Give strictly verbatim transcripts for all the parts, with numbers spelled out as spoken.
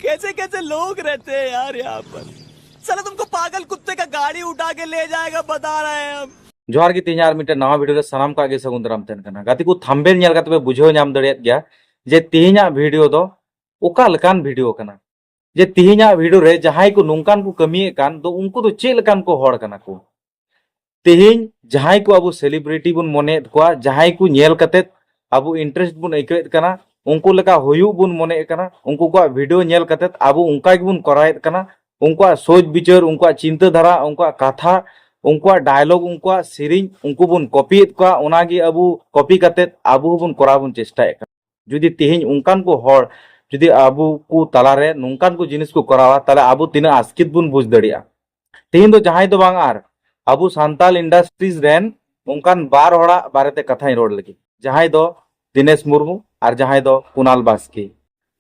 कैसे कैसे लोग रहते हैं यार यहाँ पर। साला तुमको पागल कुत्ते का गाड़ी उठा के ले जाएगा, बता रहे हैं हम। ᱡᱚᱦᱟᱨ ᱜᱮ, ᱛᱮᱦᱮᱧ ᱟᱨ ᱢᱤᱫᱴᱮᱱ ᱱᱟᱣᱟ ᱵᱷᱤᱰᱤᱭᱳ ᱨᱮ ᱥᱟᱱᱟᱢ ᱠᱚᱣᱟᱜ ᱜᱮ ᱥᱟᱹᱜᱩᱱ ᱫᱟᱨᱟᱢ ᱛᱟᱦᱮᱱ ᱠᱟᱱᱟ᱾ ᱜᱟᱛᱮ ᱠᱚ, ᱛᱷᱟᱢᱵᱮᱞ ᱧᱮᱞ ᱠᱟᱛᱮ ᱯᱮ ᱵᱩᱡᱷᱟᱹᱣ ᱧᱟᱢ ᱫᱟᱲᱮᱭᱟᱫ ᱜᱮᱭᱟ ᱡᱮ ᱛᱮᱦᱮᱧᱟᱜ ᱵᱷᱤᱰᱤᱭᱳ ᱫᱚ ᱚᱠᱟ ᱞᱮᱠᱟᱱ ᱵᱷᱤᱰᱤᱭᱳ ᱠᱟᱱᱟ, ᱡᱮ ᱛᱮᱦᱮᱧᱟᱜ ᱵᱷᱤᱰᱤᱭᱳ ᱨᱮ ᱡᱟᱦᱟᱸᱭ ᱠᱚ ᱱᱚᱝᱠᱟᱱ ᱠᱚ ᱠᱟᱹᱢᱤᱭᱮᱫ ᱠᱟᱱ ᱫᱚ, ᱩᱱᱠᱩ ᱫᱚ ᱪᱮᱫ ᱞᱮᱠᱟᱱ ᱠᱚ ᱦᱚᱲ ᱠᱟᱱᱟ ᱠᱚ᱾ ᱛᱮᱦᱮᱧ ᱡᱟᱦᱟᱸᱭ ᱠᱚ ᱟᱵᱚ ᱥᱮᱞᱤᱵᱨᱤᱴᱤ ᱵᱚᱱ ᱢᱚᱱᱮᱭᱮᱫ ᱠᱚᱣᱟ, ᱡᱟᱦᱟᱸᱭ ᱠᱚ ᱧᱮᱞ ᱠᱟᱛᱮᱫ ᱟᱵᱚ ᱤᱱᱴᱟᱨᱮᱥᱴ ᱵᱚᱱ ᱟᱹᱭᱠᱟᱹᱣᱮᱫ ᱠᱟᱱᱟ, ᱩᱱᱠᱩ ᱞᱮᱠᱟ ᱦᱩᱭᱩᱜ ᱵᱚᱱ ᱢᱚᱱᱮᱭᱮᱫ ᱠᱟᱱᱟ, ᱩᱱᱠᱩ ᱠᱚᱣᱟᱜ ᱵᱷᱤᱰᱤᱭᱳ ᱧᱮᱞ ᱠᱟᱛᱮᱫ ᱟᱵᱚ ᱚᱱᱠᱟ ᱜᱮᱵᱚᱱ ᱠᱚᱨᱟᱣᱮᱫ ᱠᱟᱱᱟ᱾ ᱩᱱᱠᱩᱣᱟᱜ ᱥᱳᱪ ᱵᱤᱪᱟᱹᱨ, ᱩᱱᱠᱩᱣᱟᱜ ᱪᱤᱱᱛᱟᱹ ᱫᱷᱟᱨᱟ, ᱩᱱᱠᱩᱣᱟᱜ ᱠᱟᱛᱷᱟ, ᱩᱱᱠᱩᱣᱟᱜ ᱰᱟᱭᱞᱚᱜ, ᱩᱱᱠᱩᱣᱟᱜ ᱥᱮᱨᱮᱧ, ᱩᱱᱠᱩ ᱵᱚᱱ ᱠᱚᱯᱤᱭᱮᱫ ᱠᱚᱣᱟ᱾ ᱚᱱᱟᱜᱮ ᱟᱵᱚ ᱠᱚᱯᱤ ᱠᱟᱛᱮᱫ ᱟᱵᱚ ᱦᱚᱸᱵᱚᱱ ᱠᱚᱨᱟᱣ ᱵᱚᱱ ᱪᱮᱥᱴᱟᱭᱮᱫ ᱠᱟᱱᱟ᱾ ᱡᱩᱫᱤ ᱛᱮᱦᱮᱧ ᱚᱱᱠᱟᱱ ᱠᱚ ᱦᱚᱲ ᱡᱩᱫᱤ ᱟᱵᱚ ᱠᱚ ᱛᱟᱞᱟᱨᱮ ᱱᱚᱝᱠᱟᱱ ᱠᱚ ᱡᱤᱱᱤᱥ ᱠᱚ ᱠᱚᱨᱟᱣᱟ, ᱛᱟᱦᱞᱮ ᱟᱵᱚ ᱛᱤᱱᱟᱹᱜ ᱟᱥᱠᱮᱛ ᱵᱚᱱ ᱵᱩᱡᱽ ᱫᱟᱲᱮᱭᱟᱜᱼᱟ᱾ ᱛᱮᱦᱮᱧ ᱫᱚ ᱡᱟᱦᱟᱸᱭ ᱫᱚ ᱵᱟᱝ ᱟᱨ ᱟᱵᱚ ᱥᱟᱱᱛᱟᱞ ᱤᱱᱰᱟᱥᱴᱨᱤᱡᱽ ᱨᱮᱱ ᱚᱱᱠᱟᱱ ᱵᱟᱨ ᱦᱚᱲᱟᱜ ᱵᱟᱨᱮᱛᱮ ᱠᱟᱛᱷᱟᱧ ᱨᱚᱲ ᱞᱟᱹᱜᱤᱫ, ᱡᱟᱦᱟᱸᱭ ᱫᱚ ᱫᱤᱱᱮᱥ ᱢᱩᱨᱢᱩ ᱟᱨ ᱡᱟᱦᱟᱸᱭ ᱫᱚ ᱠᱩᱱᱟᱞ ᱵᱟᱥᱠᱮ᱾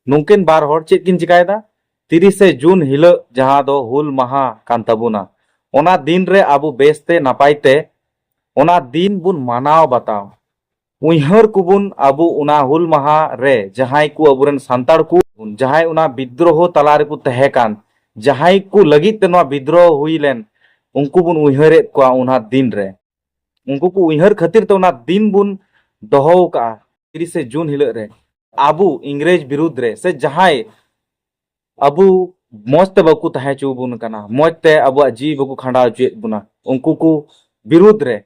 ᱱᱩᱝᱠᱤᱱ ᱵᱟᱨ ᱦᱚᱲ ᱪᱮᱫ ᱠᱤᱱ ᱪᱤᱠᱟᱭᱮᱫᱟ? ᱛᱤᱨᱤᱥᱮ ᱡᱩᱱ ᱦᱤᱞᱳᱜ, ᱡᱟᱦᱟᱸ ᱫᱚ ᱦᱩᱞ ᱢᱟᱦᱟ ᱠᱟᱱ ᱛᱟᱵᱚᱱᱟ, ᱚᱱᱟ ᱫᱤᱱ ᱨᱮ ᱟᱵᱚ ᱵᱮᱥᱛᱮ ᱱᱟᱯᱟᱭ ᱛᱮ ᱚᱱᱟ ᱫᱤᱱ ᱵᱚᱱ ᱢᱟᱱᱟᱣ ᱵᱟᱛᱟᱣ᱾ ᱩᱭᱦᱟᱹᱨ ᱠᱚᱵᱚᱱ ᱟᱵᱚ ᱚᱱᱟ ᱦᱩᱞ ᱢᱟᱦᱟ ᱨᱮ ᱡᱟᱦᱟᱸᱭ ᱠᱚ ᱟᱵᱚᱨᱮᱱ ᱥᱟᱱᱛᱟᱲ ᱠᱚ, ᱡᱟᱦᱟᱸᱭ ᱚᱱᱟ ᱵᱤᱫᱽᱫᱨᱳᱦᱚ ᱛᱟᱞᱟ ᱨᱮᱠᱚ ᱛᱟᱦᱮᱸ ᱠᱟᱱ, ᱡᱟᱦᱟᱸᱭ ᱠᱚ ᱞᱟᱹᱜᱤᱫ ᱛᱮ ᱱᱚᱣᱟ ᱵᱤᱫᱽᱫᱨᱳᱦᱚ ᱦᱩᱭ ᱞᱮᱱ, ᱩᱱᱠᱩ ᱵᱚᱱ ᱩᱭᱦᱟᱹᱨᱮᱫ ᱠᱚᱣᱟ ᱚᱱᱟ ᱫᱤᱱ ᱨᱮ᱾ ᱩᱱᱠᱩ ᱠᱚ ᱩᱭᱦᱟᱹᱨ ᱠᱷᱟᱹᱛᱤᱨ ᱛᱮ ᱚᱱᱟ ᱫᱤᱱ ᱵᱚᱱ ᱫᱚᱦᱚ ᱟᱠᱟᱫᱼᱟ, ᱛᱤᱨᱤᱥᱮ ᱡᱩᱱ ᱦᱤᱞᱳᱜ ᱨᱮ᱾ ᱟᱵᱚ ᱤᱝᱨᱮᱡᱽ ᱵᱤᱨᱩᱫᱽ ᱨᱮ ᱥᱮ ᱡᱟᱦᱟᱸᱭ ᱟᱵᱚ ᱢᱚᱸᱡᱽ ᱛᱮ ᱵᱟᱠᱚ ᱛᱟᱦᱮᱸ ᱦᱚᱪᱚ ᱵᱚᱱ ᱠᱟᱱᱟ, ᱢᱚᱸᱡᱽ ᱛᱮ ᱟᱵᱚᱣᱟᱜ ᱡᱤᱣᱤ ᱵᱟᱠᱚ ᱠᱷᱟᱸᱰᱟᱣ ᱦᱚᱪᱚᱭᱮᱫ ᱵᱚᱱᱟ, ᱩᱱᱠᱩ ᱠᱚ ᱵᱤᱨᱩᱫᱽ ᱨᱮ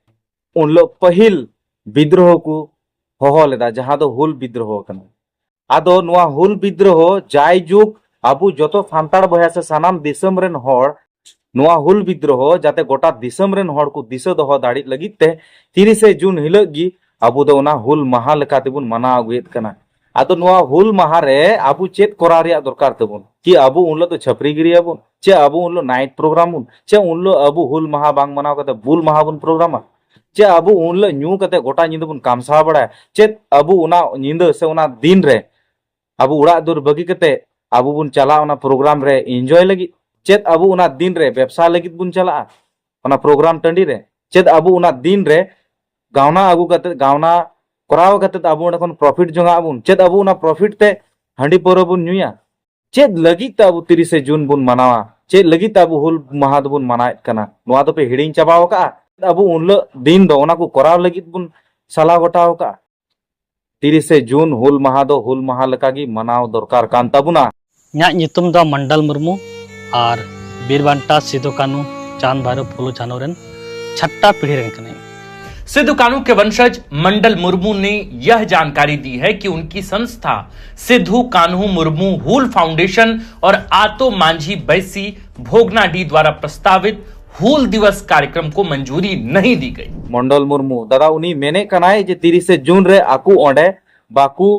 ᱩᱱ ᱦᱤᱞᱳᱜ ᱯᱟᱹᱦᱤᱞ ᱵᱤᱫᱽᱨᱳᱦᱚ ᱠᱚ ᱦᱚᱦᱚ ᱞᱮᱫᱟ, ᱡᱟᱦᱟᱸ ᱫᱚ ᱦᱩᱞ ᱵᱤᱫᱽᱨᱳᱦᱚ ᱠᱟᱱᱟ᱾ ᱟᱫᱚ ᱱᱚᱣᱟ ᱦᱩᱞ ᱵᱤᱫᱽᱨᱳᱦᱚ ᱡᱟᱭᱡᱩᱜᱽ ᱟᱵᱚ ᱡᱚᱛᱚ ᱥᱟᱱᱛᱟᱲ ᱵᱚᱭᱦᱟ ᱥᱮ ᱥᱟᱱᱟᱢ ᱫᱤᱥᱚᱢ ᱨᱮᱱ ᱦᱚᱲ ᱱᱚᱣᱟ ᱦᱩᱞ ᱵᱤᱫᱽᱨᱳᱦᱚ ᱡᱟᱛᱮ ᱜᱚᱴᱟ ᱫᱤᱥᱚᱢ ᱨᱮᱱ ᱦᱚᱲ ᱠᱚ ᱫᱤᱥᱟᱹ ᱫᱚᱦᱚ ᱫᱟᱲᱮᱜ ᱞᱟᱹᱜᱤᱫ ᱛᱮ ᱛᱤᱨᱤᱥᱮ ᱡᱩᱱ ᱦᱤᱞᱳᱜ ᱜᱮ ᱟᱵᱚ ᱫᱚ ᱚᱱᱟ ᱦᱩᱞ ᱢᱟᱦᱟ ᱞᱮᱠᱟ ᱛᱮᱵᱚᱱ ᱢᱟᱱᱟᱣ ᱟᱹᱜᱩᱭᱮᱫ ᱠᱟᱱᱟ᱾ ᱟᱫᱚ ᱱᱚᱣᱟ ᱦᱩᱞ ᱢᱟᱦᱟ ᱨᱮ ᱟᱵᱚ ᱪᱮᱫ ᱠᱚᱨᱟᱣ ᱨᱮᱭᱟᱜ ᱫᱚᱨᱠᱟᱨ ᱛᱟᱵᱚᱱ? ᱠᱤ ᱟᱵᱚ ᱩᱱ ᱦᱤᱞᱳᱜ ᱫᱚ ᱪᱷᱟᱹᱯᱨᱤ ᱜᱤᱨᱤᱭᱟᱵᱚᱱ? ᱪᱮ ᱟᱵᱚ ᱩᱱ ᱦᱤᱞᱳᱜ ᱱᱟᱭᱤᱴ ᱯᱨᱳᱜᱨᱟᱢ ᱵᱚᱱ? ᱪᱮ ᱩᱱ ᱦᱤᱞᱳᱜ ᱟᱵᱚ ᱦᱩᱞ ᱢᱟᱦᱟ ᱵᱟᱝ ᱢᱟᱱᱟᱣ ᱠᱟᱛᱮ ᱵᱩᱞ ᱢᱟᱦᱟ ᱵᱚᱱ ᱯᱨᱳᱜᱨᱟᱢᱟ? ᱪᱮ ᱟᱵᱚ ᱩᱱ ᱦᱤᱞᱳᱜ ᱧᱩ ᱠᱟᱛᱮ ᱜᱚᱴᱟ ᱧᱤᱫᱟᱹ ᱵᱚᱱ ᱠᱟᱢᱥᱟᱣ ᱵᱟᱲᱟᱭᱟ? ᱪᱮᱫ ᱟᱵᱚ ᱚᱱᱟ ᱧᱤᱫᱟᱹ ᱥᱮ ᱚᱱᱟ ᱫᱤᱱ ᱨᱮ ᱟᱵᱚ ᱚᱲᱟᱜ ᱫᱩᱣᱟᱹᱨ ᱵᱟᱹᱜᱤ ᱠᱟᱛᱮ ᱟᱵᱚ ᱵᱚᱱ ᱪᱟᱞᱟᱜᱼᱟ ᱚᱱᱟ ᱯᱨᱳᱜᱨᱟᱢ ᱨᱮ ᱤᱱᱡᱚᱭ ᱞᱟᱹᱜᱤᱫ? ᱪᱮᱫ ᱟᱵᱚ ᱚᱱᱟ ᱫᱤᱱ ᱨᱮ ᱵᱮᱵᱽᱥᱟ ᱞᱟᱹᱜᱤᱫ ᱵᱚᱱ ᱪᱟᱞᱟᱜᱼᱟ ᱚᱱᱟ ᱯᱨᱳᱜᱨᱟᱢ ᱴᱟᱺᱰᱤ ᱨᱮ? ᱪᱮᱫ ᱟᱵᱚ ᱚᱱᱟ ᱫᱤᱱ ᱨᱮ ᱜᱟᱣᱱᱟ ᱟᱹᱜᱩ ᱠᱟᱛᱮ, ᱜᱟᱣᱱᱟ ᱠᱚᱨᱟᱣ ᱠᱟᱛᱮ ᱟᱵᱚ ᱚᱸᱰᱮ ᱠᱷᱚᱱ ᱯᱨᱚᱯᱷᱤᱴ ᱡᱚᱝᱟᱜ ᱟᱵᱚᱱ? ᱪᱮᱫ ᱟᱵᱚ ᱚᱱᱟ ᱯᱨᱚᱯᱷᱤᱴ ᱛᱮ ᱦᱟᱺᱰᱤ ᱯᱟᱹᱣᱨᱟᱹ ᱵᱚᱱ ᱧᱩᱭᱟ? ᱪᱮᱫ ᱞᱟᱹᱜᱤᱫ ᱛᱮ ᱟᱵᱚ ᱛᱤᱨᱤᱥᱮ ᱡᱩᱱ ᱵᱚᱱ ᱢᱟᱱᱟᱣᱟ? ᱪᱮᱫ ᱞᱟᱹᱜᱤᱫ ᱛᱮ ᱟᱵᱚ ᱦᱩᱞ ᱢᱟᱦᱟ ᱫᱚᱵᱚᱱ ᱢᱟᱱᱟᱣᱮᱫ ᱠᱟᱱᱟ? ᱱᱚᱣᱟ ᱫᱚᱯᱮ ᱦᱤᱲᱤᱧ ᱪᱟᱵᱟᱣ ᱟᱠᱟᱫᱼᱟ? ᱟᱵᱚ ᱩᱱ ᱦᱤᱞᱳᱜ ᱫᱤᱱ ᱫᱚ ᱚᱱᱟ ᱠᱚ ᱠᱚᱨᱟᱣ ᱞᱟᱹᱜᱤᱫ ᱵᱚᱱ ᱥᱟᱞᱟ ᱜᱚᱴᱟᱣ ᱟᱠᱟᱫᱼᱟ? ᱛᱤᱨᱤᱥᱮ ᱡᱩᱱ ᱦᱩᱞ ᱢᱟᱦᱟ ᱫᱚ ᱦᱩᱞ ᱢᱟᱦᱟ ᱞᱮᱠᱟᱜᱮ ᱢᱟᱱᱟᱣ ᱫᱚᱨᱠᱟᱨ ᱠᱟᱱ ᱛᱟᱵᱚᱱᱟ᱾ ᱤᱧᱟᱹᱜ ᱧᱩᱛᱩᱢ ᱫᱚ ᱢᱚᱱᱰᱚᱞ ᱢᱩᱨᱢᱩ ᱟᱨ ᱵᱤᱨ ᱵᱟᱱᱴᱟ, ᱥᱤᱫᱩ, ᱠᱟᱹᱱᱦᱩ, ᱪᱟᱸᱫᱽ, ᱵᱷᱟᱭᱨᱳ, ᱯᱷᱩᱞᱳ, ᱡᱷᱟᱱᱳ ᱨᱮᱱ ᱪᱷᱟᱴᱴᱟ ᱯᱤᱲᱦᱤ ᱨᱮᱱ ᱠᱟᱹᱱᱟᱹᱧ᱾ सिद्धू कान्हू के वंशज मंडल मुर्मू ने यह जानकारी दी है कि उनकी संस्था सिद्धू कान्हू मुर्मू हूल फाउंडेशन और आतो मांझी बैसी भोगनाडीह द्वारा प्रस्तावित हूल दिवस कार्यक्रम को मंजूरी नहीं दी गई। ᱢᱚᱱᱰᱚᱞ ᱢᱩᱨᱢᱩ ᱫᱟᱫᱟ, ᱩᱱᱤ ᱢᱮᱱᱮᱫ ᱠᱟᱱᱟᱭ ᱡᱮ ᱛᱤᱨᱤᱥᱮ ᱡᱩᱱ ᱨᱮ ᱟᱠᱚ ᱚᱸᱰᱮ ᱵᱟᱠᱚ,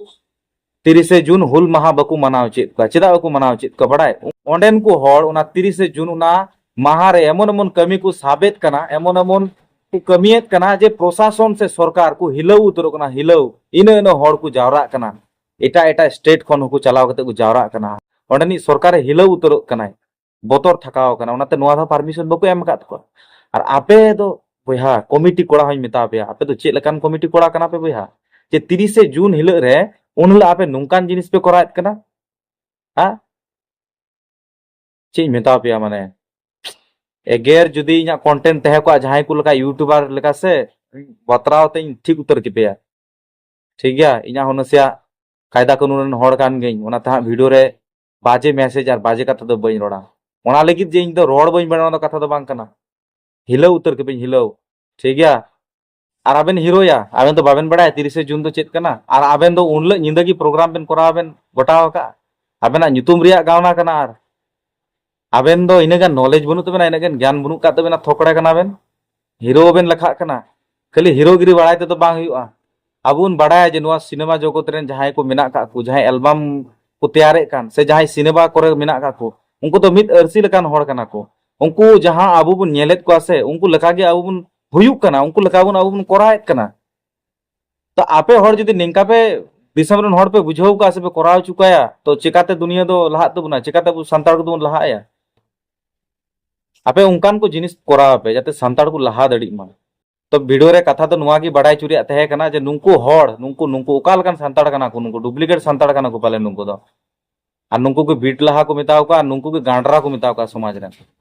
ᱛᱤᱨᱤᱥᱮ ᱡᱩᱱ ᱦᱩᱞ ᱢᱟᱦᱟ ᱵᱟᱠᱚ ᱢᱟᱱᱟᱣ ᱪᱮᱫ ᱠᱚᱣᱟ᱾ ᱪᱮᱫᱟᱜ ᱵᱟᱠᱚ ᱢᱟᱱᱟᱣ ᱪᱮᱫ ᱠᱚᱣᱟ ᱵᱟᱲᱟᱭ? ᱚᱸᱰᱮᱱ ᱠᱚ ᱦᱚᱲ ᱚᱱᱟ ᱛᱤᱨᱤᱥᱮ ᱡᱩᱱ ᱚᱱᱟ ᱢᱟᱦᱟ ᱨᱮ ᱮᱢᱚᱱ ᱮᱢᱚᱱ ᱠᱟᱹᱢᱤ ᱠᱚ ᱥᱟᱵᱮᱫ ᱠᱟᱱᱟ, ᱮᱢᱚᱱ ᱮᱢᱚᱱ ᱠᱚ ᱠᱟᱹᱢᱤᱭᱮᱫ ᱠᱟᱱᱟ ᱡᱮ ᱯᱨᱚᱥᱟᱥᱚᱱ ᱥᱮ ᱥᱚᱨᱠᱟᱨ ᱠᱚ ᱦᱤᱞᱟᱹᱣ ᱩᱛᱟᱹᱨᱚᱜ ᱠᱟᱱᱟ᱾ ᱦᱤᱞᱟᱹᱣ, ᱤᱱᱟᱹ ᱤᱱᱟᱹ ᱦᱚᱲ ᱠᱚ ᱡᱟᱣᱨᱟᱜ ᱠᱟᱱᱟ, ᱮᱴᱟᱜ ᱮᱴᱟᱜ ᱥᱴᱮᱴ ᱠᱷᱚᱱ ᱦᱚᱸᱠᱚ ᱪᱟᱞᱟᱣ ᱠᱟᱛᱮ ᱠᱚ ᱡᱟᱣᱨᱟᱜ ᱠᱟᱱᱟ᱾ ᱚᱸᱰᱮᱱᱤᱡ ᱥᱚᱨᱠᱟᱨᱮ ᱦᱤᱞᱟᱹᱣ ᱩᱛᱟᱹᱨᱚᱜ ᱠᱟᱱᱟᱭ, ᱵᱚᱛᱚᱨ ᱛᱷᱟᱠᱟᱣ ᱠᱟᱱᱟ, ᱚᱱᱟᱛᱮ ᱱᱚᱣᱟ ᱫᱷᱟᱣ ᱯᱟᱨᱢᱤᱥᱚᱱ ᱵᱟᱠᱚ ᱮᱢ ᱟᱠᱟᱫ ᱠᱚᱣᱟ᱾ ᱟᱨ ᱟᱯᱮ ᱫᱚ ᱵᱚᱭᱦᱟ, ᱠᱚᱢᱤᱴᱤ ᱠᱚᱲᱟ ᱦᱚᱧ ᱢᱮᱛᱟ ᱯᱮᱭᱟ, ᱟᱯᱮ ᱫᱚ ᱪᱮᱫ ᱞᱮᱠᱟᱱ ᱠᱚᱢᱤᱴᱤ ᱠᱚᱲᱟ ᱠᱟᱱᱟ ᱯᱮ ᱵᱚᱭᱦᱟ, ᱡᱮ ᱛᱤᱨᱤᱥᱮ ᱡᱩᱱ ᱦᱤᱞᱳᱜ ᱨᱮ, ᱩᱱ ᱦᱤᱞᱳᱜ ᱟᱯᱮ ᱱᱚᱝᱠᱟᱱ ᱡᱤᱱᱤᱥ ᱯᱮ ᱠᱚᱨᱟᱣᱮᱫ ᱠᱟᱱᱟ? ᱦᱮᱸ, ᱪᱮᱫ ᱤᱧ ᱢᱮᱛᱟ ᱯᱮᱭᱟ, ᱢᱟᱱᱮ, ᱮᱜᱮᱨ ᱡᱩᱫᱤ ᱤᱧᱟᱹᱜ ᱠᱚᱱᱴᱮᱱᱴ ᱛᱟᱦᱮᱸ ᱠᱚᱜᱼᱟ ᱡᱟᱦᱟᱸᱭ ᱠᱚ ᱞᱮᱠᱟ ᱤᱭᱩᱴᱩᱵᱟᱨ ᱞᱮᱠᱟ ᱥᱮ, ᱵᱟᱛᱨᱟᱣ ᱛᱮᱧ ᱴᱷᱤᱠ ᱩᱛᱟᱹᱨ ᱠᱮᱯᱮᱭᱟ᱾ ᱴᱷᱤᱠ ᱜᱮᱭᱟ, ᱤᱧᱟᱹᱜ ᱦᱚᱸ ᱱᱟᱥᱮᱭᱟᱜ ᱠᱟᱭᱫᱟ ᱠᱟᱹᱱᱩᱱ ᱨᱮᱱ ᱦᱚᱲ ᱠᱟᱱ ᱜᱤᱭᱟᱹᱧ, ᱚᱱᱟᱛᱮ ᱦᱟᱸᱜ ᱵᱷᱤᱰᱤᱭᱳ ᱨᱮ ᱵᱟᱡᱮ ᱢᱮᱥᱮᱡᱽ ᱟᱨ ᱵᱟᱡᱮ ᱠᱟᱛᱷᱟ ᱫᱚ ᱵᱟᱹᱧ ᱨᱚᱲᱟ᱾ ᱚᱱᱟ ᱞᱟᱹᱜᱤᱫ ᱡᱮ ᱤᱧ ᱫᱚ ᱨᱚᱲ ᱵᱟᱹᱧ ᱵᱟᱲᱟᱭᱟ, ᱚᱱᱟ ᱫᱚ ᱠᱟᱛᱷᱟ ᱫᱚ ᱵᱟᱝ ᱠᱟᱱᱟ᱾ ᱦᱤᱞᱟᱹᱣ ᱩᱛᱟᱹᱨ ᱠᱮᱯᱮᱧ, ᱦᱤᱞᱟᱹᱣ᱾ ᱴᱷᱤᱠ ᱜᱮᱭᱟ? ᱟᱨ ᱟᱵᱮᱱ ᱦᱤᱨᱳᱭᱟ, ᱟᱵᱮᱱ ᱫᱚ ᱵᱟᱵᱮᱱ ᱵᱟᱲᱟᱭᱟ ᱛᱤᱨᱤᱥᱮ ᱡᱩᱱ ᱫᱚ ᱪᱮᱫ ᱠᱟᱱᱟ? ᱟᱨ ᱟᱵᱮᱱ ᱫᱚ ᱩᱱ ᱦᱤᱞᱳᱜ ᱧᱤᱫᱟᱹ ᱜᱮ ᱯᱨᱳᱜᱨᱟᱢ ᱵᱮᱱ ᱠᱚᱨᱟᱣ ᱵᱮᱱ ᱜᱚᱴᱟᱣ ᱟᱠᱟᱫᱼᱟ᱾ ᱟᱵᱮᱱᱟᱜ ᱧᱩᱛᱩᱢ ᱨᱮᱭᱟᱜ ᱜᱟᱣᱱᱟ ᱠᱟᱱᱟ᱾ ᱟᱨ ᱟᱵᱮᱱ ᱫᱚ ᱤᱱᱟᱹᱜ ᱜᱟᱱ ᱱᱚᱞᱮᱡᱽ ᱵᱟᱹᱱᱩᱜ ᱛᱟᱵᱮᱱᱟ, ᱤᱱᱟᱹᱜ ᱜᱟᱱ ᱜᱮᱭᱟᱱ ᱵᱟᱹᱱᱩᱜ ᱠᱟᱜ ᱛᱟᱵᱮᱱᱟ, ᱛᱷᱚᱠᱲᱮ ᱠᱟᱱᱟ ᱵᱮᱱ, ᱦᱤᱨᱳ ᱵᱮᱱ ᱞᱮᱠᱷᱟᱜ ᱠᱟᱱᱟ᱾ ᱠᱷᱟᱹᱞᱤ ᱦᱤᱨᱳᱜᱤᱨᱤ ᱵᱟᱲᱟᱭ ᱛᱮᱫᱚ ᱵᱟᱝ ᱦᱩᱭᱩᱜᱼᱟ᱾ ᱟᱵᱚ ᱵᱚᱱ ᱵᱟᱲᱟᱭᱟ ᱡᱮ ᱱᱚᱣᱟ ᱥᱤᱱᱮᱢᱟ ᱡᱚᱜᱚᱛ ᱨᱮᱱ ᱡᱟᱦᱟᱸᱭ ᱠᱚ ᱢᱮᱱᱟᱜ ᱠᱟᱜ ᱠᱚ, ᱡᱟᱦᱟᱸᱭ ᱮᱞᱵᱟᱢ ᱠᱚ ᱛᱮᱭᱟᱨᱮᱫ ᱠᱟᱱ ᱥᱮ ᱡᱟᱦᱟᱸᱭ ᱥᱤᱱᱮᱢᱟ ᱠᱚᱨᱮ ᱢᱮᱱᱟᱜ ᱠᱟᱜ ᱠᱚ, ᱩᱱᱠᱩ ᱫᱚ ᱢᱤᱫ ᱟᱹᱨᱥᱤ ᱞᱮᱠᱟᱱ ᱦᱚᱲ ᱠᱟᱱᱟ ᱠᱚ᱾ ᱩᱱᱠᱩ ᱡᱟᱦᱟᱸ ᱟᱵᱚ ᱵᱚᱱ ᱧᱮᱞᱮᱫ ᱠᱚᱣᱟ ᱥᱮ, ᱩᱱᱠᱩ ᱞᱮᱠᱟᱜᱮ ᱟᱵᱚ ᱵᱚᱱ ᱦᱩᱭᱩᱜ ᱠᱟᱱᱟ, ᱩᱱᱠᱩ ᱞᱮᱠᱟ ᱵᱚᱱ ᱟᱵᱚ ᱵᱚᱱ ᱠᱚᱨᱟᱣᱮᱫ ᱠᱟᱱᱟ᱾ ᱛᱚ ᱟᱯᱮ ᱦᱚᱲ ᱡᱩᱫᱤ ᱱᱤᱝᱠᱟ ᱯᱮ ᱫᱤᱥᱚᱢ ᱨᱮᱱ ᱦᱚᱲ ᱯᱮ ᱵᱩᱡᱷᱟᱹᱣ ᱠᱚᱣᱟ ᱥᱮ ᱯᱮ ᱠᱚᱨᱟᱣ ᱦᱚᱪᱚ ᱠᱚᱣᱟ, ᱛᱚ ᱪᱮᱠᱟᱛᱮ ᱫᱩᱱᱤᱭᱟᱹ ᱫᱚ ᱞᱟᱦᱟᱜ ᱛᱟᱵᱚᱱᱟ? ᱪᱮᱠᱟᱛᱮ ᱟᱵᱚ ᱥᱟᱱᱛᱟᱲ ᱠᱚᱫᱚ ᱵᱚᱱ ᱞᱟᱦᱟᱜᱼᱟ? ᱟᱯᱮ ᱚᱱᱠᱟᱱ ᱠᱚ ᱡᱤᱱᱤᱥ ᱠᱚᱨᱟᱣ ᱯᱮ ᱡᱟᱛᱮ ᱥᱟᱱᱛᱟᱲ ᱠᱚ ᱞᱟᱦᱟ ᱫᱟᱲᱮᱜ ᱢᱟ᱾ ᱛᱚ ᱵᱷᱤᱰᱤᱭᱳ ᱨᱮ ᱠᱟᱛᱷᱟ ᱫᱚ ᱱᱚᱣᱟ ᱜᱮ ᱵᱟᱲᱟᱭ ᱦᱚᱪᱚ ᱨᱮᱭᱟᱜ ᱛᱟᱦᱮᱸ ᱠᱟᱱᱟ ᱡᱮ ᱱᱩᱠᱩ ᱦᱚᱲ, ᱱᱩᱠᱩ, ᱱᱩᱠᱩ ᱚᱠᱟ ᱞᱮᱠᱟᱱ ᱥᱟᱱᱛᱟᱲ ᱠᱟᱱᱟ ᱠᱚ? ᱱᱩᱠᱩ ᱰᱩᱯᱞᱤᱠᱮᱴ ᱥᱟᱱᱛᱟᱲ ᱠᱟᱱᱟ ᱠᱚ ᱯᱟᱞᱮ ᱱᱩᱠᱩ ᱫᱚ᱾ ᱟᱨ ᱱᱩᱠᱩ ᱜᱮ ᱵᱤᱴ ᱞᱟᱦᱟ ᱠᱚ ᱢᱮᱛᱟ ᱠᱚᱣᱟ, ᱟᱨ ᱱᱩᱠᱩ ᱜᱮ ᱜᱟᱸᱰᱨᱟ ᱠᱚ ᱢᱮᱛᱟ ᱠᱚᱣᱟ ᱥᱚᱢᱟᱡᱽ ᱨᱮᱱ᱾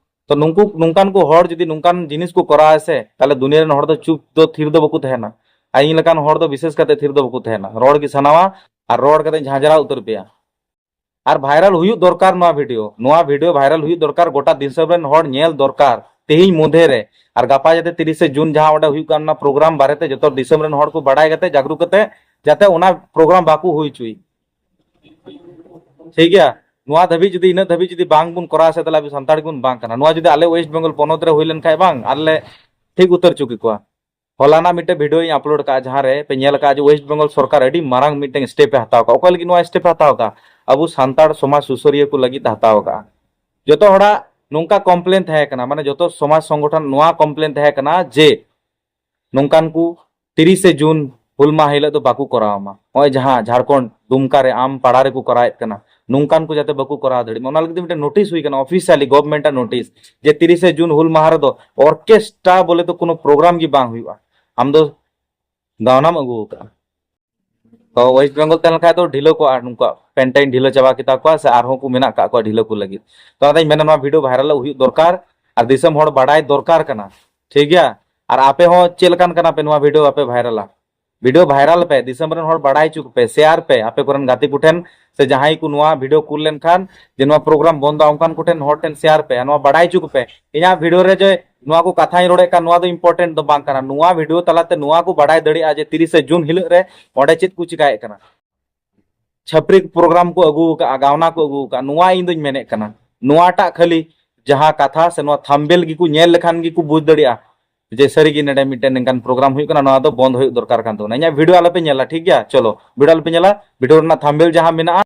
ᱛᱚ ᱱᱩᱠᱩ, ᱱᱚᱝᱠᱟᱱ ᱠᱚ ᱦᱚᱲ ᱡᱩᱫᱤ ᱱᱚᱝᱠᱟᱱ ᱡᱤᱱᱤᱥ ᱠᱚ ᱠᱚᱨᱟᱣᱟ ᱥᱮ, ᱛᱟᱦᱞᱮ ᱫᱩᱱᱤᱭᱟᱹ ᱨᱮᱱ ᱦᱚᱲ ᱫᱚ ᱪᱩᱯ ᱫᱚ ᱛᱷᱤᱨ ᱫᱚ ᱵᱟᱠᱚ ᱛᱟᱦᱮᱱᱟ᱾ ᱟᱨ ᱤᱧ ᱞᱮᱠᱟᱱ ᱦᱚᱲ ᱫᱚ ᱵᱤᱥᱮᱥ ᱠᱟᱛᱮ ᱛᱷᱤᱨ ᱫᱚ ᱵᱟᱠᱚ ᱛᱟᱦᱮᱱᱟ, ᱨᱚᱲ ᱜᱮ ᱥᱟᱱᱟᱣᱟ᱾ ᱟᱨ ᱨᱚᱲ ᱠᱟᱛᱮ ᱡᱷᱟᱸᱡᱨᱟᱣ ᱩᱛᱟᱹᱨ ᱯᱮᱭᱟ᱾ ᱟᱨ ᱵᱷᱟᱭᱨᱟᱞ ᱦᱩᱭᱩᱜ ᱫᱚᱨᱠᱟᱨ ᱱᱚᱣᱟ ᱵᱷᱤᱰᱤᱭᱳ, ᱱᱚᱣᱟ ᱵᱷᱤᱰᱤᱭᱳ ᱵᱷᱟᱭᱨᱟᱞ ᱦᱩᱭᱩᱜ ᱫᱚᱨᱠᱟᱨ, ᱜᱚᱴᱟ ᱫᱤᱥᱚᱢ ᱨᱮᱱ ᱦᱚᱲ ᱧᱮᱞ ᱫᱚᱨᱠᱟᱨ ᱛᱮᱦᱮᱧ ᱢᱚᱫᱽᱫᱷᱮ ᱨᱮ᱾ ᱟᱨ ᱜᱟᱯᱟ ᱡᱟᱛᱮ ᱛᱤᱨᱤᱥᱮ ᱡᱩᱱ ᱡᱟᱦᱟᱸ ᱚᱸᱰᱮ ᱦᱩᱭᱩᱜ ᱠᱟᱱ, ᱚᱱᱟ ᱯᱨᱳᱜᱨᱟᱢ ᱵᱟᱨᱮᱛᱮ ᱡᱚᱛᱚ ᱫᱤᱥᱚᱢ ᱨᱮᱱ ᱦᱚᱲ ᱠᱚ ᱵᱟᱲᱟᱭ ᱠᱟᱛᱮ, ᱡᱟᱜᱽᱨᱩᱠ ᱠᱟᱛᱮ, ᱡᱟᱛᱮ ᱚᱱᱟ ᱯᱨᱳᱜᱨᱟᱢ ᱵᱟᱠᱚ ᱦᱩᱭ ᱦᱚᱪᱚᱭ᱾ ᱴᱷᱤᱠ ᱜᱮᱭᱟ? ᱱᱚᱣᱟ ᱫᱷᱟᱹᱵᱤᱡ ᱡᱩᱫᱤ, ᱤᱱᱟᱹᱜ ᱫᱷᱟᱹᱵᱤᱡ ᱡᱩᱫᱤ ᱵᱟᱝ ᱵᱚᱱ ᱠᱚᱨᱟᱣᱟ ᱥᱮ, ᱛᱟᱦᱞᱮ ᱟᱵᱚ ᱥᱟᱱᱛᱟᱲ ᱜᱮᱵᱚᱱ ᱵᱟᱝ ᱠᱟᱱᱟ᱾ ᱱᱚᱣᱟ ᱡᱩᱫᱤ ᱟᱞᱮ ᱳᱭᱮᱥᱴ ᱵᱮᱝᱜᱚᱞ ᱯᱚᱱᱚᱛ ᱨᱮ ᱦᱩᱭ ᱞᱮᱱᱠᱷᱟᱡ ᱵᱟᱝ, ᱟᱞᱮ ᱴᱷᱤᱠ ᱩᱛᱟᱹᱨ ᱦᱚᱪᱚ ᱠᱮᱠᱚᱣᱟ᱾ ᱦᱚᱞᱟᱱᱟᱜ ᱢᱤᱫᱴᱮᱡ ᱵᱷᱤᱰᱤᱭᱳᱧ ᱟᱯᱞᱳᱰ ᱠᱟᱜᱼᱟ, ᱡᱟᱦᱟᱸ ᱨᱮ ᱯᱮ ᱧᱮᱞ ᱠᱟᱜᱼᱟ ᱡᱮ ᱳᱭᱮᱥᱴ ᱵᱮᱝᱜᱚᱞ ᱥᱚᱨᱠᱟᱨ ᱟᱹᱰᱤ ᱢᱟᱨᱟᱝ ᱢᱤᱫᱴᱮᱱ ᱥᱴᱮᱯ ᱮ ᱦᱟᱛᱟᱣ ᱠᱟᱜᱼᱟ᱾ ᱚᱠᱚᱭ ᱞᱟᱹᱜᱤᱫ ᱱᱚᱣᱟ ᱥᱴᱮᱯ ᱮ ᱦᱟᱛᱟᱣ ᱠᱟᱜᱼᱟ? ᱟᱵᱚ ᱥᱟᱱᱛᱟᱲ ᱥᱚᱢᱟᱡᱽ ᱥᱩᱥᱟᱹᱨᱤᱭᱟᱹ ᱠᱚ ᱞᱟᱹᱜᱤᱫ ᱦᱟᱛᱟᱣ ᱠᱟᱜᱼᱟ᱾ ᱡᱚᱛᱚ ᱦᱚᱲᱟᱜ ᱱᱚᱝᱠᱟ ᱠᱚᱢᱯᱞᱮᱱ ᱛᱟᱦᱮᱸ ᱠᱟᱱᱟ, ᱢᱟᱱᱮ ᱡᱚᱛᱚ ᱥᱚᱢᱟᱡᱽ ᱥᱚᱝᱜᱚᱴᱷᱚᱱ ᱱᱚᱣᱟ ᱠᱚᱢᱯᱞᱮᱱ ᱛᱟᱦᱮᱸ ᱠᱟᱱᱟ ᱡᱮ ᱱᱚᱝᱠᱟᱱ ᱠᱚ ᱛᱤᱨᱤᱥᱮ ᱡᱩᱱ ᱦᱩᱞ ᱢᱟᱦᱟ ᱦᱤᱞᱳᱜ ᱫᱚ ᱵᱟᱠᱚ ᱠᱚᱨᱟᱣ ᱢᱟ᱾ ᱱᱚᱜᱼᱚᱭ ᱡᱟᱦᱟᱸ ᱡᱷᱟᱲᱠᱷᱚᱸᱰ ᱫᱩᱢᱠᱟ ᱨᱮ ᱟᱢ ᱯᱟᱲᱟ ᱨᱮᱠᱚ ᱠᱚᱨᱟᱣᱮᱫ ᱠᱟᱱᱟ, ᱱᱚᱝᱠᱟᱱ ᱠᱚ ᱡᱟᱛᱮ ᱵᱟᱠᱚ ᱠᱚᱨᱟᱣ ᱫᱟᱲᱮᱭᱟᱜ ᱢᱟ, ᱚᱱᱟ ᱞᱟᱹᱜᱤᱫ ᱛᱮ ᱢᱤᱫᱴᱮᱱ ᱱᱳᱴᱤᱥ ᱦᱩᱭ ᱠᱟᱱᱟ, ᱚᱯᱷᱤᱥᱤᱭᱟᱞᱤ ᱜᱚᱵᱷᱢᱮᱱᱴ ᱟᱜ ᱱᱳᱴᱤᱥ, ᱡᱮ ᱛᱤᱨᱤᱥᱮ ᱡᱩᱱ ᱦᱩᱞ ᱢᱟᱦᱟ ᱨᱮᱫᱚ ᱚᱨᱠᱮᱥᱴᱨᱟ ᱵᱚᱞᱮ ᱫᱚ ᱠᱳᱱᱳ ᱯᱨᱳᱜᱨᱟᱢ ᱜᱮ ᱵᱟᱝ ᱦᱩᱭᱩᱜᱼᱟ᱾ ᱟᱢ ᱫᱚ ᱜᱟᱣᱱᱟᱢ ᱟᱹᱜᱩ ᱟᱠᱟᱫᱼᱟ᱾ ᱛᱚ ᱳᱭᱮᱥᱴ ᱵᱮᱝᱜᱚᱞ ᱛᱟᱦᱮᱸ ᱞᱮᱱ ᱠᱷᱟᱡ ᱫᱚ ᱰᱷᱤᱞᱟᱹ ᱠᱚᱜᱼᱟ, ᱱᱩᱠᱩᱣᱟᱜ ᱯᱮᱱᱴᱟᱭᱤᱱ ᱰᱷᱤᱞᱟᱹ ᱪᱟᱵᱟ ᱠᱮᱛᱟ ᱠᱚᱣᱟ ᱥᱮ ᱟᱨᱦᱚᱸ ᱠᱚ ᱢᱮᱱᱟᱜ ᱠᱟᱜ ᱠᱚᱣᱟ ᱰᱷᱤᱞᱟᱹ ᱠᱚ ᱞᱟᱹᱜᱤᱫ᱾ ᱛᱚ ᱚᱱᱟᱛᱮᱧ ᱢᱮᱱᱟ ᱱᱚᱣᱟ ᱵᱷᱤᱰᱤᱭᱳ ᱵᱷᱟᱭᱨᱟᱞᱚᱜ ᱦᱩᱭᱩᱜ ᱫᱚᱨᱠᱟᱨ ᱟᱨ ᱫᱤᱥᱚᱢ ᱦᱚᱲ ᱵᱟᱰᱟᱭ ᱫᱚᱨᱠᱟᱨ ᱠᱟᱱᱟ᱾ ᱴᱷᱤᱠ ᱜᱮᱭᱟ? ᱟᱨ ᱟᱯᱮ ᱦᱚᱸ ᱪᱮᱫ ᱞᱮᱠᱟᱱ ᱠᱟᱱᱟ ᱯᱮ ᱱᱚᱣᱟ ᱵᱷᱤᱰᱤᱭᱳ ᱵᱟᱯᱮ ᱵᱷᱟᱭᱨᱟᱞᱟ? ᱵᱷᱤᱰᱤᱭᱳ ᱵᱷᱟᱭᱨᱟᱞ ᱯᱮ, ᱫᱤᱥᱚᱢ ᱨᱮᱱ ᱦᱚᱲ ᱵᱟᱰᱟᱭ ᱦᱚᱪᱚ ᱠᱚᱯᱮ, ᱥᱮᱭᱟᱨ ᱯᱮ ᱟᱯᱮ ᱠᱚᱨᱮᱱ ᱜᱟᱛᱮ ᱠᱚᱴᱷᱮᱱ, ᱥᱮ ᱡᱟᱦᱟᱸᱭ ᱠᱚ ᱱᱚᱣᱟ ᱵᱷᱤᱰᱤᱭᱳ ᱠᱩᱞ ᱞᱮᱱᱠᱷᱟᱱ ᱡᱮ ᱱᱚᱣᱟ ᱯᱨᱳᱜᱨᱟᱢ ᱵᱚᱱᱫᱚᱜᱼᱟ, ᱚᱱᱠᱟᱱ ᱠᱚᱴᱷᱮᱱ ᱦᱚᱲ ᱴᱷᱮᱱ ᱥᱮᱭᱟᱨ ᱯᱮ, ᱱᱚᱣᱟ ᱵᱟᱰᱟᱭ ᱦᱚᱪᱚ ᱠᱚᱯᱮ᱾ ᱤᱧᱟᱹᱜ ᱵᱷᱤᱰᱤᱭᱳ ᱨᱮ ᱡᱮ ᱱᱚᱣᱟ ᱠᱚ ᱠᱟᱛᱷᱟᱧ ᱨᱚᱲᱮᱫ ᱠᱟᱱ, ᱱᱚᱣᱟ ᱫᱚ ᱤᱢᱯᱚᱨᱴᱮᱱᱴ ᱫᱚ ᱵᱟᱝ ᱠᱟᱱᱟ᱾ ᱱᱚᱣᱟ ᱵᱷᱤᱰᱤᱭᱳ ᱛᱟᱞᱟᱛᱮ ᱱᱚᱣᱟ ᱠᱚ ᱵᱟᱰᱟᱭ ᱫᱟᱲᱮᱭᱟᱜᱼᱟ ᱡᱮ ᱛᱤᱨᱤᱥᱮ ᱡᱩᱱ ᱦᱤᱞᱳᱜ ᱨᱮ ᱚᱸᱰᱮ ᱪᱮᱫ ᱠᱚ ᱪᱤᱠᱟᱭᱮᱫ ᱠᱟᱱᱟ, ᱪᱷᱟᱯᱨᱤ ᱯᱨᱳᱜᱨᱟᱢ ᱠᱚ ᱟᱹᱜᱩ ᱟᱠᱟᱫᱼᱟ, ᱜᱟᱣᱱᱟ ᱠᱚ ᱟᱹᱜᱩ ᱟᱠᱟᱫᱼᱟ᱾ ᱱᱚᱣᱟ ᱤᱧ ᱫᱚᱧ ᱢᱮᱱᱮᱫ ᱠᱟᱱᱟ, ᱱᱚᱣᱟᱴᱟᱜ ᱠᱷᱟᱹᱞᱤ ᱡᱟᱦᱟᱸ ᱠᱟᱛᱷᱟ ᱥᱮ ᱱᱚᱣᱟ ᱛᱷᱟᱢᱵᱮᱞ ᱜᱮᱠᱚ ᱧᱮᱞ ᱞᱮᱠᱷᱟᱱ ᱜᱮᱠᱚ ᱵᱩᱡᱽ ᱫᱟᱲᱮᱭᱟᱜᱼᱟ ᱡᱮ ᱥᱟᱹᱨᱤᱜᱮ ᱱᱚᱰᱮ ᱢᱤᱫᱴᱮᱱ ᱱᱤᱝᱠᱟᱱ ᱯᱨᱳᱜᱨᱟᱢ ᱦᱩᱭᱩᱜ ᱠᱟᱱᱟ, ᱱᱚᱣᱟ ᱫᱚ ᱵᱚᱱᱫ ᱦᱩᱭᱩᱜ ᱫᱚᱨᱠᱟᱨ ᱠᱟᱱ ᱛᱟᱵᱚᱱᱟ᱾ ᱤᱧᱟᱹᱜ ᱵᱷᱤᱰᱤᱭᱳ ᱟᱞᱚᱯᱮ ᱧᱮᱞᱟ, ᱴᱷᱤᱠ ᱜᱮᱭᱟ? ᱪᱚᱞᱚ, ᱵᱷᱤᱰᱤᱭᱳ ᱟᱞᱚᱯᱮ ᱧᱮᱞᱟ, ᱵᱷᱤᱰᱤᱭᱳ ᱨᱮᱱᱟᱜ ᱛᱷᱟᱢᱵᱮᱞ ᱡᱟᱦᱟᱸ ᱢᱮᱱᱟᱜᱼᱟ,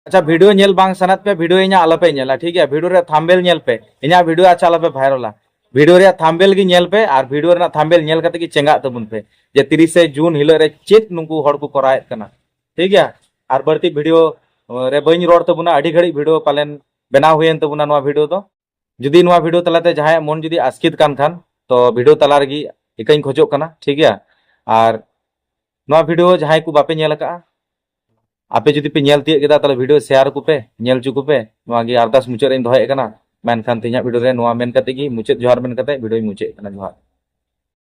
ᱟᱪᱪᱷᱟ, ᱵᱷᱤᱰᱤᱭᱳ ᱧᱮᱞ ᱵᱟᱝ ᱥᱟᱱᱟᱭᱮᱫ ᱯᱮ, ᱵᱷᱤᱰᱤᱭᱳ ᱤᱧᱟᱹᱜ ᱟᱞᱚᱯᱮ ᱧᱮᱞᱟ, ᱴᱷᱤᱠ ᱜᱮᱭᱟ? ᱵᱷᱤᱰᱤᱭᱳ ᱨᱮᱭᱟᱜ ᱛᱷᱟᱢᱵᱮᱞ ᱧᱮᱞ ᱯᱮ, ᱤᱧᱟᱹᱜ ᱵᱷᱤᱰᱤᱭᱳ ᱟᱪᱪᱷᱟ ᱟᱞᱚᱯᱮ ᱵᱷᱟᱭᱨᱟᱞᱟ᱾ ᱵᱷᱤᱰᱤᱭᱳ ᱨᱮᱭᱟᱜ ᱛᱷᱟᱢᱵᱮᱞ ᱜᱮ ᱧᱮᱞ ᱯᱮ ᱟᱨ ᱵᱷᱤᱰᱤᱭᱳ ᱨᱮᱱᱟᱜ ᱛᱷᱟᱢᱵᱮᱞ ᱧᱮᱞ ᱠᱟᱛᱮ ᱜᱮ ᱪᱮᱸᱜᱟᱜ ᱛᱟᱵᱚᱱ ᱯᱮ ᱡᱮ ᱛᱤᱨᱤᱥᱮ ᱡᱩᱱ ᱦᱤᱞᱳᱜ ᱨᱮ ᱪᱮᱫ ᱱᱩᱠᱩ ᱦᱚᱲ ᱠᱚ ᱠᱚᱨᱟᱣᱮᱫ ᱠᱟᱱᱟ, ᱴᱷᱤᱠ ᱜᱮᱭᱟ? ᱟᱨ ᱵᱟᱹᱲᱛᱤ ᱵᱷᱤᱰᱤᱭᱳ, ᱮ, ᱨᱮ ᱵᱟᱹᱧ ᱨᱚᱲ ᱛᱟᱵᱚᱱᱟ, ᱟᱹᱰᱤ ᱜᱷᱟᱹᱲᱤᱡ ᱵᱷᱤᱰᱤᱭᱳ ᱯᱟᱞᱮᱱ ᱵᱮᱱᱟᱣ ᱦᱩᱭᱮᱱ ᱛᱟᱵᱚᱱᱟ ᱱᱚᱣᱟ ᱵᱷᱤᱰᱤᱭᱳ ᱫᱚ᱾ ᱡᱩᱫᱤ ᱱᱚᱣᱟ ᱵᱷᱤᱰᱤᱭᱳ ᱛᱟᱞᱟᱛᱮ ᱡᱟᱦᱟᱸᱭᱟᱜ ᱢᱚᱱ ᱡᱩᱫᱤ ᱟᱥᱠᱮᱛ ᱠᱟᱱ ᱠᱷᱟᱱ, ᱛᱚ ᱵᱷᱤᱰᱤᱭᱳ ᱛᱟᱞᱟ ᱨᱮᱜᱮ ᱤᱠᱟᱹᱧ ᱠᱷᱚᱡᱚᱜ ᱠᱟᱱᱟ, ᱴᱷᱤᱠ ᱜᱮᱭᱟ? ᱟᱨ ᱱᱚᱣᱟ ᱵᱷᱤᱰᱤᱭᱳ ᱡᱟᱦᱟᱸᱭ ᱠᱚ ᱵᱟᱯᱮ ᱧᱮᱞ ᱟᱠᱟᱫᱼᱟ, ᱟᱯᱮ ᱡᱩᱫᱤ ᱯᱮ ᱧᱮᱞ ᱛᱤᱭᱳᱜ ᱠᱮᱫᱟ, ᱛᱟᱦᱚᱞᱮ video share ᱟᱠᱚ ᱯᱮ, ᱧᱮᱞ ᱦᱚᱪᱚ ᱠᱚᱯᱮ᱾ ᱱᱚᱣᱟ ᱜᱮ ᱟᱨᱫᱟᱥ ᱢᱩᱪᱟᱹᱫ ᱨᱮᱧ ᱫᱚᱦᱚᱭᱮᱫ ᱠᱟᱱᱟ᱾ ᱢᱮᱱᱠᱷᱟᱱ ᱛᱮᱦᱮᱧᱟᱜ video ᱨᱮ ᱱᱚᱣᱟ ᱢᱮᱱ ᱠᱟᱛᱮ ᱜᱮ, ᱢᱩᱪᱟᱹᱫ ᱡᱚᱦᱟᱨ ᱢᱮᱱ ᱠᱟᱛᱮ video ᱧ ᱢᱩᱪᱟᱹᱫ ᱮᱫ ᱠᱟᱱᱟ᱾ ᱡᱚᱦᱟᱨ᱾